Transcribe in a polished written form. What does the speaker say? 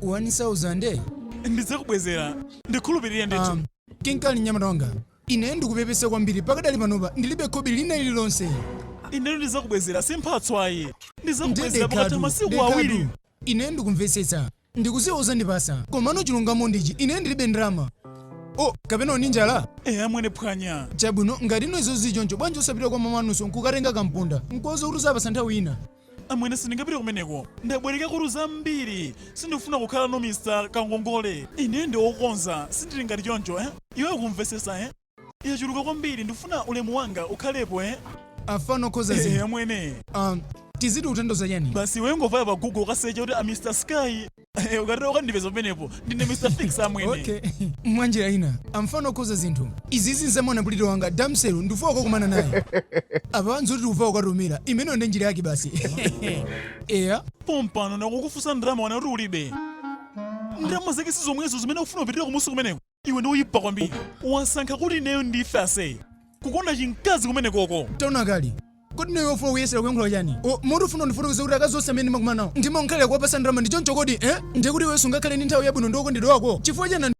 1000? Ndidzakubwezera, ndikhulupirire ndithu. Kinkali, mnyamata wanga, ine ndikupepesa kwambiri. Pakadali panopa ndilibe khobiri lina lililonse. Ineyo ndidzakubwezera, si mphatso ayi. Ndidzakubwezera pakatha Ndedekatu masiku 2. Dekatu, ine ndikumvetsetsa, ndikuziwa uzandipasa, komano chilungamo ndichi, ine ndilibe ndalama. O, kapena uni njala? E, amwene, phwanya. Chabwino, ngati ino izo zichoncho, bwanji usapita kwa mama anunso nkukatenga kampunda, nkoza kuti uzapasa nthawi ina? Amwene, sindingapite kumeneko, ndabwereka kuti zambiri. Sindikufuna kukhala no Mr Kangongole. Ine ndi wokonza, sindili ngati choncho, eh? Iwe kumvesesa, eh? Yachuluka kwambiri, ndikufuna ulemu wanga ukhalepo, eh? Afano okhoza zinthu. Amwene. Tiziti kutanthauza chani? Basi, iwe ngofaya pa Google, ukasearcha kuti a Mr Sky. Ukatero ukandipeza pamenepo. Ndine Mr Fix, amwene. Okay, mwanjira ina, amfano okhoza zinthu izizi nzamwana pulito wanga damselo, ndikufa kukumana naye apa, anzoti tikufa kukatumira. Imeneyo ndi njira yake basi, eya. Pompano nakukufunsa ndalama, wana kuti ulibe ndalama zake si zomwezo zimene ufuna upitirire kumusi kumeneko. Iwe ndi woyipa kwambiri, wasankha kuti ineyo ndife ase kukonda chinkazi kumenekoko. Taona kali, kodi niwe ufuna kuyesera kuyankhula chani? O, moti ufuna undifotokoze kuti akazi onse amene ndimakumana nawo ndimankhalira kuwapasa ndalama, ndi choncho kodi, eh? Ndiye kuti iwe sungakhale ndi nthawi yabwino ndi okondedwa wako chifukwa chani?